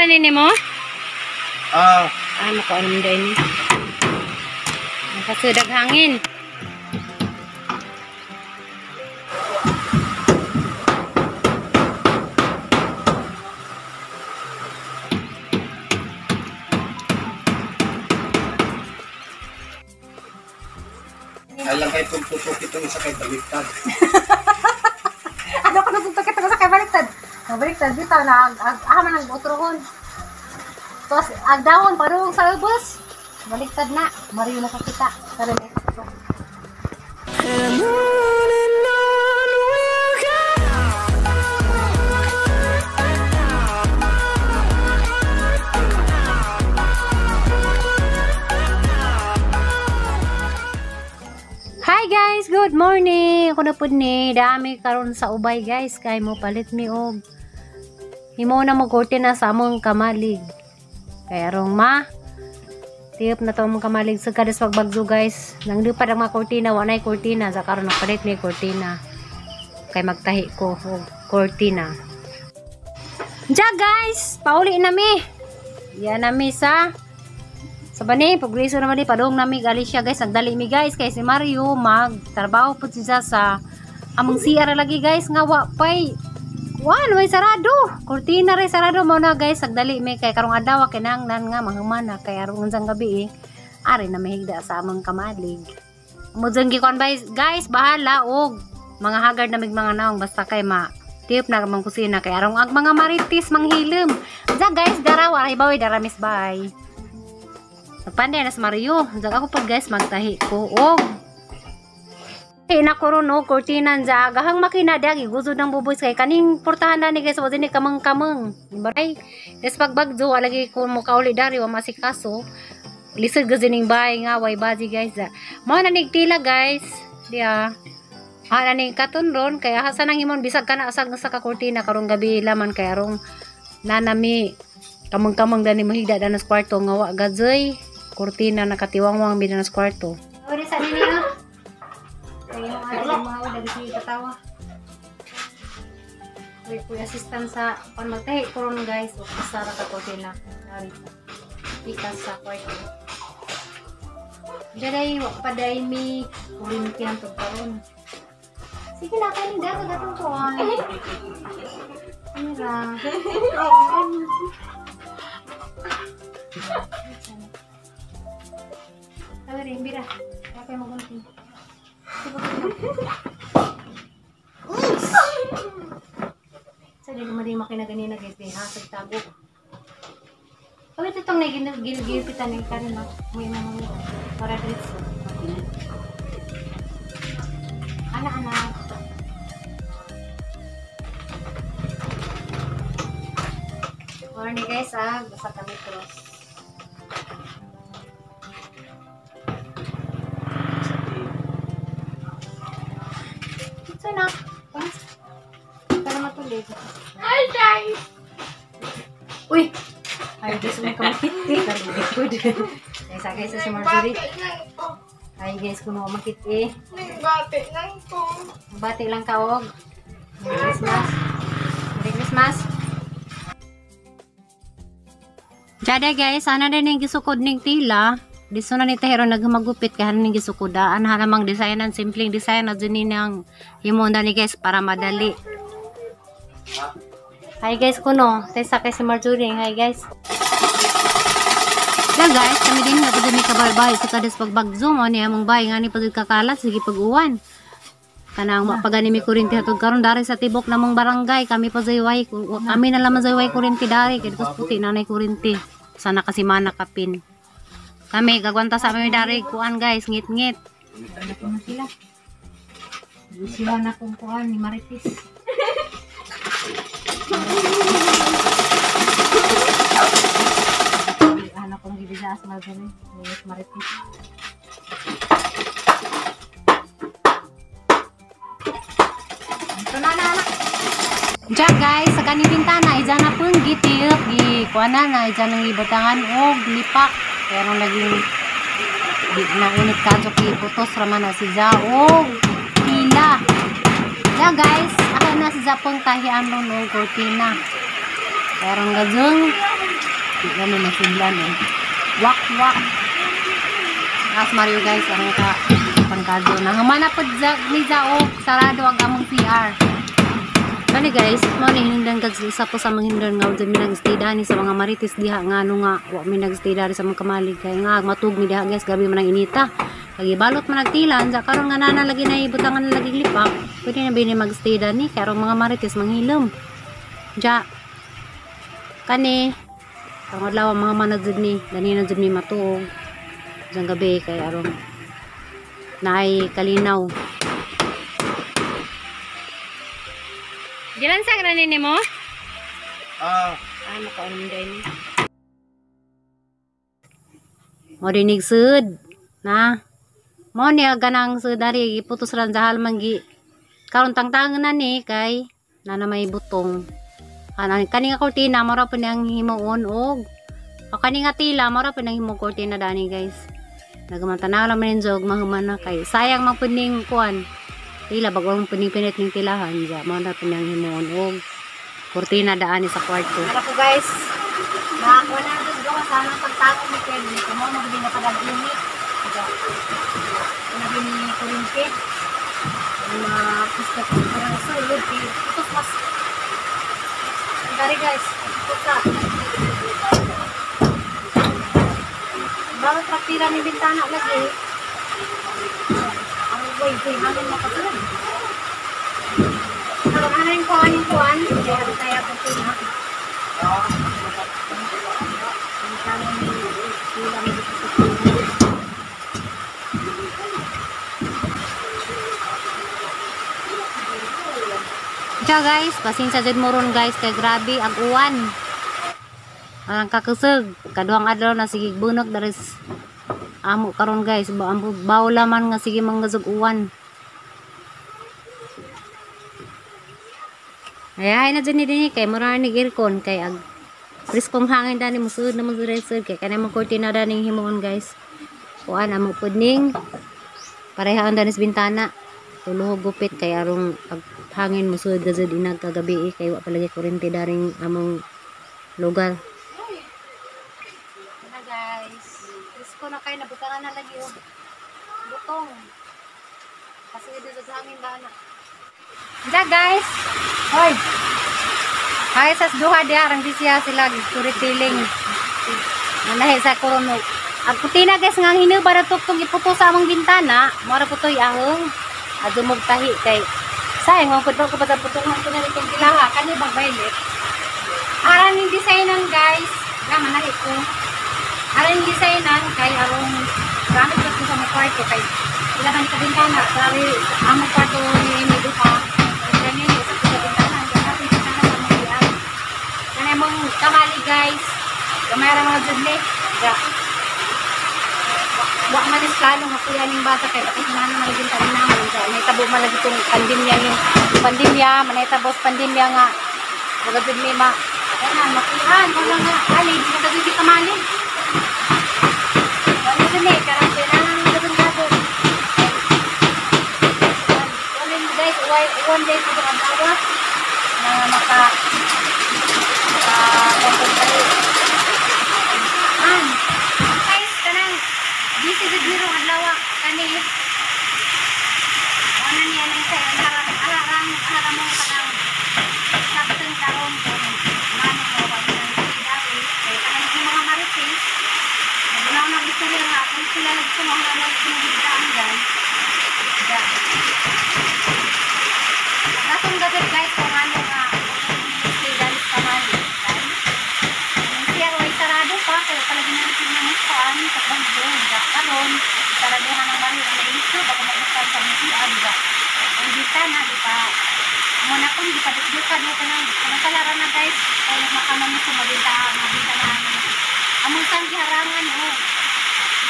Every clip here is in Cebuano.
Na nini mo? Ah. Ah, makuha naman dahil ni. Nakasudag hangin. Alam kay pagtutok itong isa kay baliktad. Ano ko nagtutok itong isa kay baliktad? Nabaliktad dito na ag man ang utrohon. Tapos agdawon parung sa ubos. Baliktad na. Mario nakakita. Pero may tutok. Hi guys, good morning. Ako na pud ni dami karon sa ubay guys kay mo palit mi og himo na mo kurtina sa among kamalig. Kay arong ma tiyop na to among kamalig sa kadas pagbagyo guys. Nang di pa ang mga kurtina, wa nay kurtina sa karon nagpalit mi kurtina. Kay magtahi ko og kurtina. Ja guys, pauli na mi. Yan na mi sa bani, pagriso naman di, padung nami Galicia guys, nagdali mi guys, kay si Mario magtrabaho po siya sa among CR lagi guys, nga wa pay, wan, way sarado, kurtina rin sarado mo na guys, nagdali mi, kay karong adlaw, kinahanglan nga, mahumana, kay arong unsang gabi eh, ari na mahigda sa among kamalig. Mudyan gikuan guys, bahala, og mga haggard na mig mga naong, basta kay ma, tiyop na among kusina, kay arong ang mga maritis, manghilom. Diyan guys, daraw, aray baway, daramis, bye. Nagpanday na sa Mario. Diyan ako pag guys magtahi ko og na ko ron og kurtina dyan. Gahang makina diya giguzod ng buboys kay kaning portahan na ni guys wa dinhi kamang-kamang. Baray. Des pagbagyo wala lagi ko mo kauli dari wa masikaso. Lisod gud ning bahay nga way baji guys. Mao na nig tila guys. Diya. Ha na ning katon ron kay asa nang himon bisag kana asag sa ka kurtina karong gabi laman kay arong nanami kamang-kamang dani mohigda dana sa kwarto nga wa gajoy. Kurtina nakatiwangwang bidan sa kwarto. Ori sa ninyo. Kaya mga mga dagi katawa. Uy, kuya assistant sa kon magtahi karon guys o usa ra ka kurtina. Ari. Ikas sa kwarto. Daday wa pa day mi kurinti ang karon. Sige na kay ni daga gatong kuan. Mira. Sabi rin, bira. Kaya kayo magunting. Sa di naman din makina ganina guys. Di ha, sagtago. Oh, ito itong nagigil-gilpitan ng kanin. May mga para dito. Anak-anak. Morning guys, ah. Basta kami cross. Ito na. Para matulig. Hi guys! Uy! Ay, guys, may kamakit eh. Good. Guys, guys, si Marjorie. Ay guys, kuno makit eh. Bati lang ko. Bati lang ka og. Merry Christmas. Merry Christmas. Jada guys, ana din ning gisukod ning tila. Diso na ni Tehero nagmagupit kay ning gisukodaan halamang designan, simpleng design na dyan nang himon ni guys para madali. Hi guys kuno, taysa kay si Marjorie. Hi guys. Ya guys, kami din nga pud mi kabalbay sa kadas pagbagzo mo ni among bay ngani pud kakalat sige pag-uwan. Kanang mapagani mi kurinti hatod karon dari sa tibok namong barangay kami pa zayway kami na lamang zayway kurinti dari kay kus puti nanay kurinti. Sana kasi mana kapin. Kami gagwanta sa ami dari kuan guys ngit-ngit. Sila. Sila na kung kuan ni Marites. Anak kong gibigas Marjorie, Marites. Ito na na anak. Diyan guys, sa kaning bintana, ija na pong gitiyop, gikuanan na, ija nang gibatangan og lipak. Pero naging di na init kadyo kiputos raman na si Ja og pila. Diyan guys, ako na si Ja pong tahian nun og kurtina. Parang gazong. Di kami masudlan eh. Wak wak. As Mario guys, ang ka pangkazo na humana pod ni Zao sarado ang among CR. Kani guys, mo ni hinungdan kag isa po sa mga hinungdan nga mi nag-stay dani sa mga marites diha nga ano nga wa mi nag-stay dani sa mga kamalig kay nga matug mi diha guys, gabi man ang inita. Kag ibalot man nagtilan sa karon nga nana lagi na ibutangan na lagi lipak. Pwede na bini mag-stay dani kay aron mga marites manghilom. Ja. Kani ang adlaw mga manadzud ni dani na jud mi matuog. Diyan gabi kay aron naay kalinaw. Dilan sa granin nimo? Ah, Ah, makaon din ni. Mo dinig sud na. Mo niya ganang sud dari giputos ran sa halman gi. Karon tangtangan na ni kay nana may butong. Ana kani nga kurtina mao ra pud niyang himuon og o kani nga tila mao ra pud nang himong kurtina dani guys. Nagmantanaw lang man jog mahuman na kay sayang man pud ning kuan. Tila bago ang pud ning pinit ning tilahan ja mao ra pud niyang himuon og kurtina daan sa kwarto. Ara ko guys. Nakakuha na ito gawa sa anong pagtako ni Kelly. Kamo magiging na pag-init. Sinabi ni Kurinte. Ang mga pusta ko parang sulod. Ito mas. Ang dari guys. Pusta. Bago traktira ni bintana lagi. Ang way, way, hangin makasulod. Ang ano yung kuhan yung kuhan? Kaya tayo kurtina. Ciao guys, pasensya jud mo ron guys kay grabe ang uwan. Ang kakusog, kaduhang adlaw na sige bunog daris amo karon guys, bawla man nga sige manggazog uwan. Ay na jud ni dinhi kay mura ni aircon kay ag preskong hangin dani musud na musud kay kanay mong kurtina dani himuon guys. Kuan amo pud ning parehaan dani sa bintana. Tuluhog gupit kay arong ag hangin musud gazud inag kagabi kay wa palagi kuryente daring among lugar. Na guys, presko na kay nabutangan na lagi og butong. Kasi dito sa hangin dana. Ja guys. Hoy. Hi sa duha diha rang siya sila storytelling. Nanahi sa korono. Ang kutina guys nga hinuba ra tugtog iputo sa among bintana, mo ra putoy ahong adumog tahi kay sayang ang pud ko pa putungan ko na itong tilaha kani bang violet. Aran yung designan guys, na manahi ko. Aran yung designan kay arong gamit ko sa among kwarto kay ila man ka bintana, sorry among kwarto ni duha. Kani ni sa bintana, kay bintana sa among diyan. Kani among kamali guys. Gamay ra mga jud ni. Ja. Wa man is plano nga kuya ning bata kay bakit na naman lagi tayo naman sa nahitabo man lagi tong pandemya ning pandemya manahitabo sa pandemya nga wala jud mi ma kana makuhan wala nga ali di ka jud kamali. Wala jud ni karon kailangan ng gabon gabon. Wala ni guys, one day ko ang adlaw na maka an guys kanang busy jud ni rong adlaw kani. Ana niya nang kay arang arang mo kanang sakten karon kung mano mo wa nang dawi kay kanang mga marites. Naguna na istorya nga kung sila nagsumo na nagsumo guys. Da. Atong dapat guys kung ano nga stay kamali. Ang siya ay sarado pa kaya palagi na natin ng kuan sa banggo da karon saraduhan ng mali ang issue baka magbuksan sa mga CR da. Ang bintana di pa muna kung di pa dukdukan mo kanang kanang na guys kay makamang sa mabinta mabinta na among sang giharangan oh.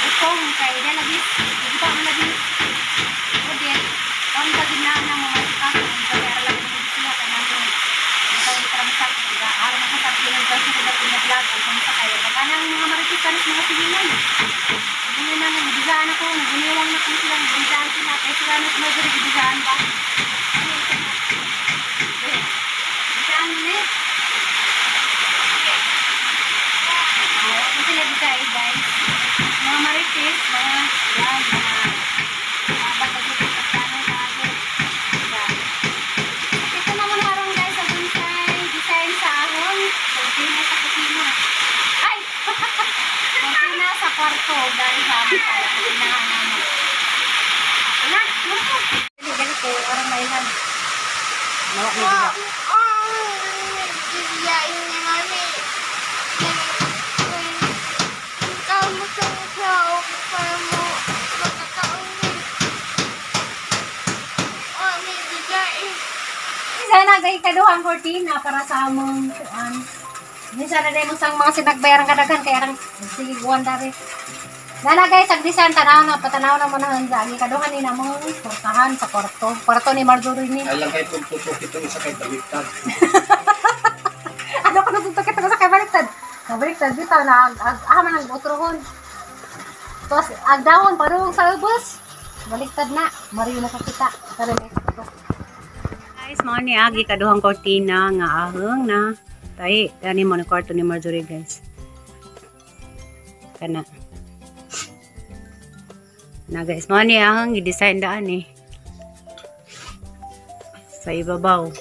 Utong kay di lagi di pa man lagi udet ang pagina na mga kaso ang kaya lagi siya kanang ang tramsak ga aron makasabti ng kasi na vlog ang sa kayo kanang mga maritikan mga silingan. Hindi na nang biglaan ako, guniwang na kung silang biglaan sila kay sila na sumagari biglaan ba. Biglaan ni. kay guys. Mga marites, mga yan, mga mga. Ito naman harong guys sa bonsai, design sa ahon, kortina sa kusina. Ay! Kortina sa kwarto, dahil sa amin sa kusinahan namin. Ano? Ano? Dali, ganito, arang mailan. Nawa ni Dila. Giyain ni Mami. Ikaw mo sa para mo magkakaon. Oh, may giyain. Sana gay kaduhang kortina para sa among kuan. Minsan na mo sang mga sinagbayaran kadaghan kaya rang sige guwan dari. Dala guys, ag design tanaw na patanaw na mo na ang agi kaduhan ni namong portahan sa kwarto. Kwarto ni Marjorie ni. Ay lang kay pagtutok itong isa kay baliktad. Ano ko nagtutok kita sa kay baliktad. Kabaliktad bitaw na ag ag ah man ang utrohon. Tapos ag dahon padung sa ubos. Baliktad na, Mario nakakita. Pero may sakto. Guys, mao ni agi kaduhang kortina nga ahong na tahi gani mo ni kwarto ni Marjorie guys. Kana. Na guys, mao ni ahong gi-design daan eh. Sa ibabaw.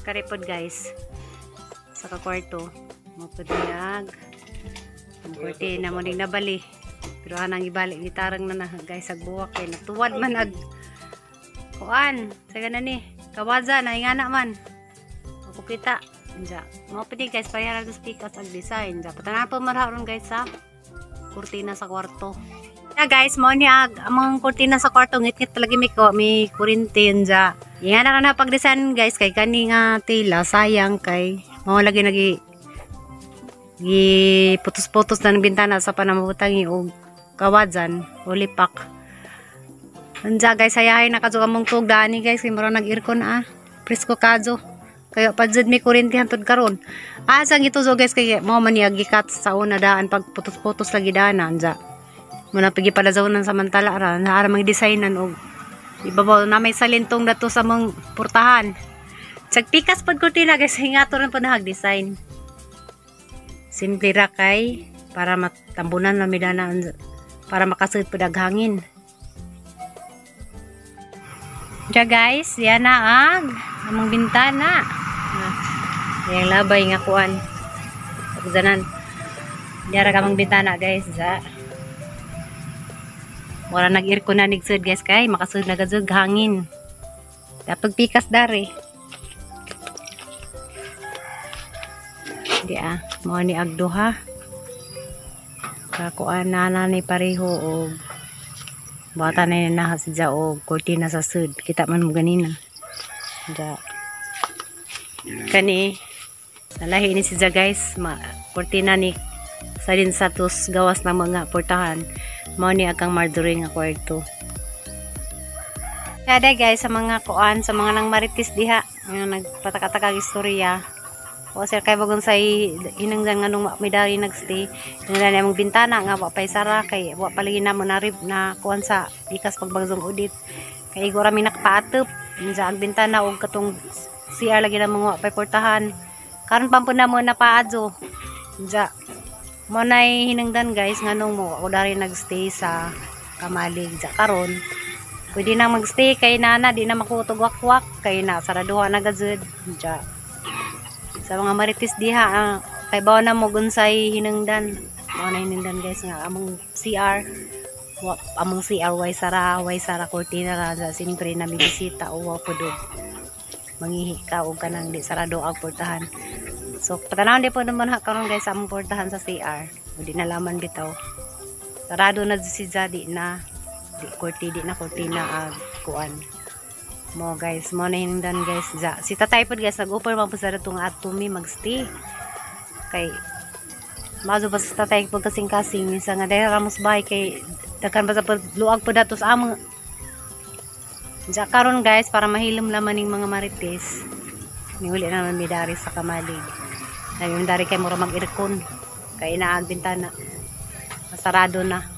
Karipod guys sa kakwarto mo padiyag ang kurtina mo ning nabali pero anang ibalik gitarang na na guys ag buwak kay natuwad man ag kuan sa ganan ni kawaza na ingana man ako kita Diya. Mo pwede guys payaran sa pikas ag design. Diya. Patanan po man guys sa kurtina sa kwarto. Yeah, guys, mo ni ag among kurtina sa kwarto ngit-ngit talaga may ko may kurente yun dya. Yan na na pag-design guys kay kani nga tela sayang kay mao lagi nagi gi putos-putos na ng bintana sa panamutang og kawadjan o lipak. Anja guys, hayahay na kadyo among tug dani guys kay mura nag-aircon ah. Presko kadyo. Kaya pa jud may kuryente hantod karon. Ah, sang ito zo guys kay mao man niya gikat sa una daan pag putos-putos lagi daan anja. Muna pigi pala ng samantala ra naara mang designan og ibabaw na may salintong dato sa mong portahan. Sag pikas pod kurtina guys, hingato rin pod nahag design. Simple ra kay para matambunan na midana para makasud pod ag hangin. Diya guys, yan na ag among bintana. Ah, yang labay nga kuan. Pagzanan. Diara ka among bintana guys, za. Wala nag-aircon na nigsud guys kay makasud na gazug hangin. Dapat pikas dari. Di ah, mao ni agduha. Kakuan na na ni pareho og bata na ni nahas dya og kurtina sa sud. Kita man mo ganina. Dya. Kani nalahi ni si dya guys, ma kurtina ni sa din sa tos gawas ng mga portahan. Mao ni akang Marjorie nga kwarto. Kada guys sa mga kuan sa mga nang marites diha nga nagpataka-takag istorya. O sir kay bagon sa hinangdan nga nung may dari nagstay hinangdan among bintana nga wa pay sara kay wa palagi namo na rib na kuan sa gikas pagbagsong udit. Kay igwa rami nakapaatop unsa ang bintana og katong CR lagi na mga wa pay portahan. Karon pa po na mo napaadyo. Unsa mo nay hinangdan guys nganong mo ako dari nagstay sa kamalig ja karon pwede na magstay kay nana di na makutog wakwak kay na saraduha na gazud ja sa mga marites diha kay bawa na mo gunsay hinangdan mao na hinangdan guys nga among CR wa, among CR way sara kurtina ra sa siyempre na may bisita o wa pud og mangihi ka og kanang di sarado ang portahan. So patanawon di po naman ha karon guys among portahan sa CR. O di na laman bitaw. Sarado na si Jadi na di kurti di na kurtina ag kuan. Mo guys, mo na hinangdan guys. Ja, si tatay pod guys nag-offer man po sa datong ato mi magstay. Kay mazo ba sa tatay pag kasing-kasing minsan nga dahil ramos bahay kay daghan ba sa luag po dato sa among. Ja karon guys para mahilom laman ning mga marites. Nihuli naman mi dari sa kamalig. Ay yung dari kay mura mag-aircon. Kay inaag bintana. Masarado na.